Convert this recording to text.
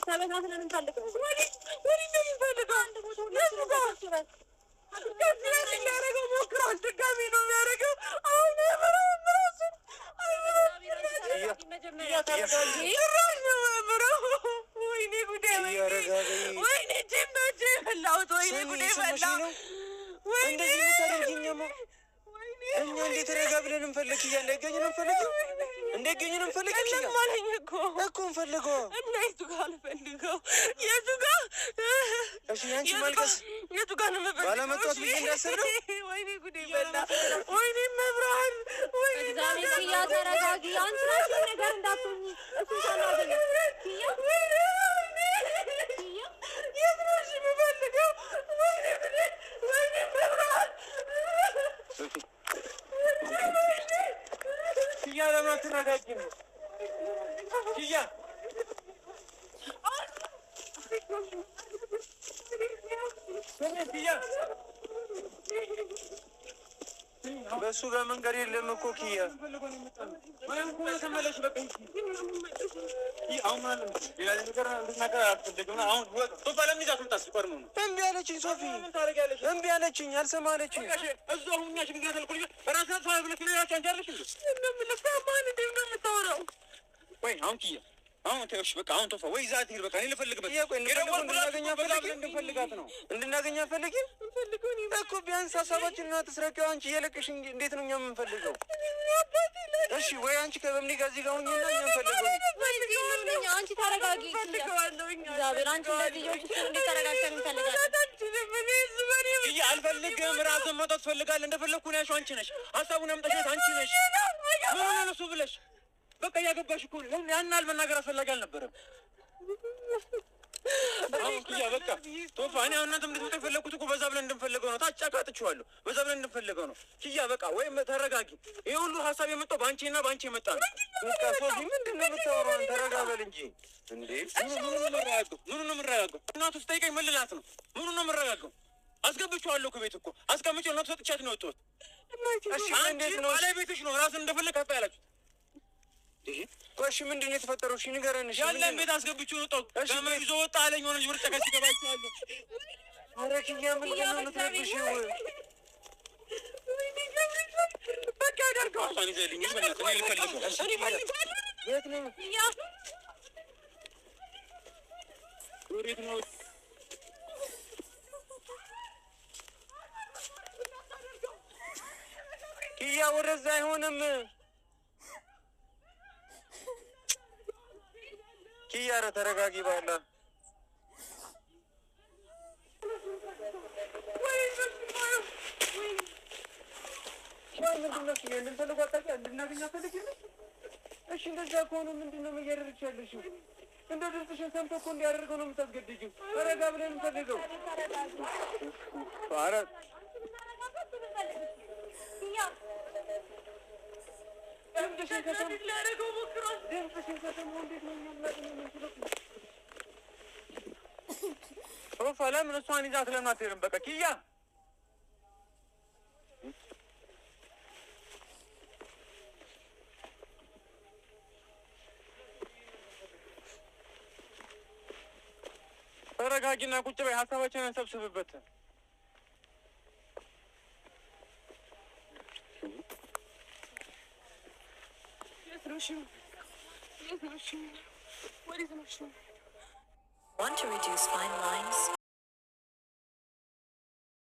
ተበታትነን እንፈልገው። ወዴት ወዴት ነው የምንፈልገው? የቱ ጋር? ከዚህ በፊት ሊያደርገው ሞክሯል። ድጋሚ ነው የሚያደርገው። አሁን አይምረውም፣ ራሱን አይምረውም። ጭራሽ ነው የማያምረው። ወይኔ ጉዴ! ወይኔ ወይኔ! እጄን በእጄ የበላሁት። ወይኔ ጉዴ ፈላ። ወይኔ እንደዚህ የምታደርጊኝማ እኛ እንዴት ረጋ ብለን እንፈልግ? ኪያ እንዳይገኝ ነው እንፈልግ፣ እንዳይገኝ ነው እንፈልግ። ኪያ የለም አለኝ እኮ። እኮ እንፈልገው። እና የቱ ጋር አልፈልገው? የቱ ጋር? እሺ ያንቺ ማልቀስ የቱ ጋር ነው የምፈልገው? ባለመጥቷት ብዬ እንዳስብ ነው። ወይኔ ጉዴ ፈላ። ወይኔ መብርሃን፣ ወይኔ እግዚአብሔር ኪያ ተረጋጊ። አንቺ ራስሽ ነገር እንዳትሆኚ እሱን ሳናገኝ ኪያ ወይኔ ወይኔ! የት ነው እሺ የምፈልገው? ወይኔ ጉዴ! ወይኔ መብርሃን! ኪያ ለምን አትረጋጊም? ኪያ ስሚ ኪያ፣ በእሱ ጋር መንገድ የለም እኮ ኪያ። እምቢ አለችኝ ሶፊ፣ እምቢ አለችኝ፣ አልሰማ አለችኝ። የምታወራው? ወይ አሁን ኪያ አሁን ተይው፣ እሺ በቃ አሁን ቶፋ ወይ ይዛት ሂድ። በቃ እኔ ልፈልግበት ኪያ ቆይ እንድናገኝ አትፈልጊም? እንድንፈልጋት ነው። እንድናገኝ አትፈልጊም እኮ ቢያንስ ሀሳባችንን አትስረቂው። አንቺ እየለቅሽ እንዴት ነው እኛ የምንፈልገው? እሺ ወይ አንቺ ከበምኒ ጋር እዚህ ጋር ሁኚና እኛ እንፈልገው። አንቺ ተረጋጊ። እግዚአብሔር አንቺ እንደዚህ እየሆንሽ እሱን እንዴት ተረጋግተን እንፈልጋለን? ኪያ አልፈልግም። ራስን መውጣት ትፈልጋለህ። እንደፈለግኩ ነው ያልሽው አንቺ ነሽ። ሀሳቡን ያመጣሽው አንቺ ነሽ። ምን ሆነ ነው እሱ ብለሽ በቃ እያገባሽ እኮ ነው። ያን ያህል መናገር አስፈላጊ አልነበረም። አሁን ኪያ በቃ ቶፋ፣ እኔ አሁን እናንተም እንድትመጡ የፈለግኩት እኮ በዛ ብለን እንድንፈልገው ነው። ታጫካ አጥቼዋለሁ። በዛ ብለን እንድንፈልገው ነው። ኪያ በቃ ወይም ተረጋጊ። ይሄ ሁሉ ሀሳብ የመጣው በአንቺና በአንቺ የመጣ ነው። በቃ ሶፊ ምንድን ነው የምታወራው? አንተ ረጋ በል እንጂ እንዴ። ምኑ ነው የምረጋጋው? ምኑ ነው የምረጋጋው? እናቱ ስጠይቀኝ ምን ልላት ነው? ምኑ ነው የምረጋጋው? አስገብቼዋለሁ እኮ ቤት እኮ አስቀምጬው እናቱ ሰጥቻት ነው የወጣሁት። እሺ አንቺ እንዴት ነው? ባለቤትሽ ነው ራስን እንደፈለግ አጣ ያላችሁት። ቆይ እሺ ምንድን ነው የተፈጠረው? እሺ ንገረን። እሺ ያለን ምንድን ነው? ቤት አስገብቼው ነው የወጣሁት። እሺ፣ ገመድ ይዞ ወጣ አለኝ። የሆነ ልጅ ብር ጠቀስ ሲገባ አይቼዋለሁ። ኧረ ኪያ ምንድን ነው የምትረብሺው? በቃ ያደርገዋል። እሷን ይዘህልኝ ሂድ፣ በእናትህ እኔ ልፈልገው። እኔ እፈልገዋለሁ። የት ነው? ወዴት ነው? ኪያ ወደዛ አይሆንም። ኪያ ኧረ ተረጋጊ ባላ። ቆይ ምንድን ነው ኪያ እንድንፈልገው አታውቂ- እንድናገኝ አትፈልጊም? እሺ እንደዛ ከሆነ ምንድን ነው እያደረግሽ ያለሽው? እንደ ድምፅሽን ሰምቶ እኮ እንዲያደርገው ነው የምታስገድጂው። ረጋ ብለን እንፈልገው። ኧረ ድምፅሽን ከሰሙ ሊያደርገው ሞክሯል። ድምፅሽን ከሰሙ እንዴት ነው እኛ ልናገኝ የምንችለው? ቶፋ ለምን እሷን ይዛት ለምን አትሄድም? በቃ ኪያ ተረጋጊና ቁጭ በይ። ሀሳባችንን እንሰብስብበት። የት ነው እሺ? የት ነው እሺ? ወዴት ነው እሺ? Want to reduce fine lines?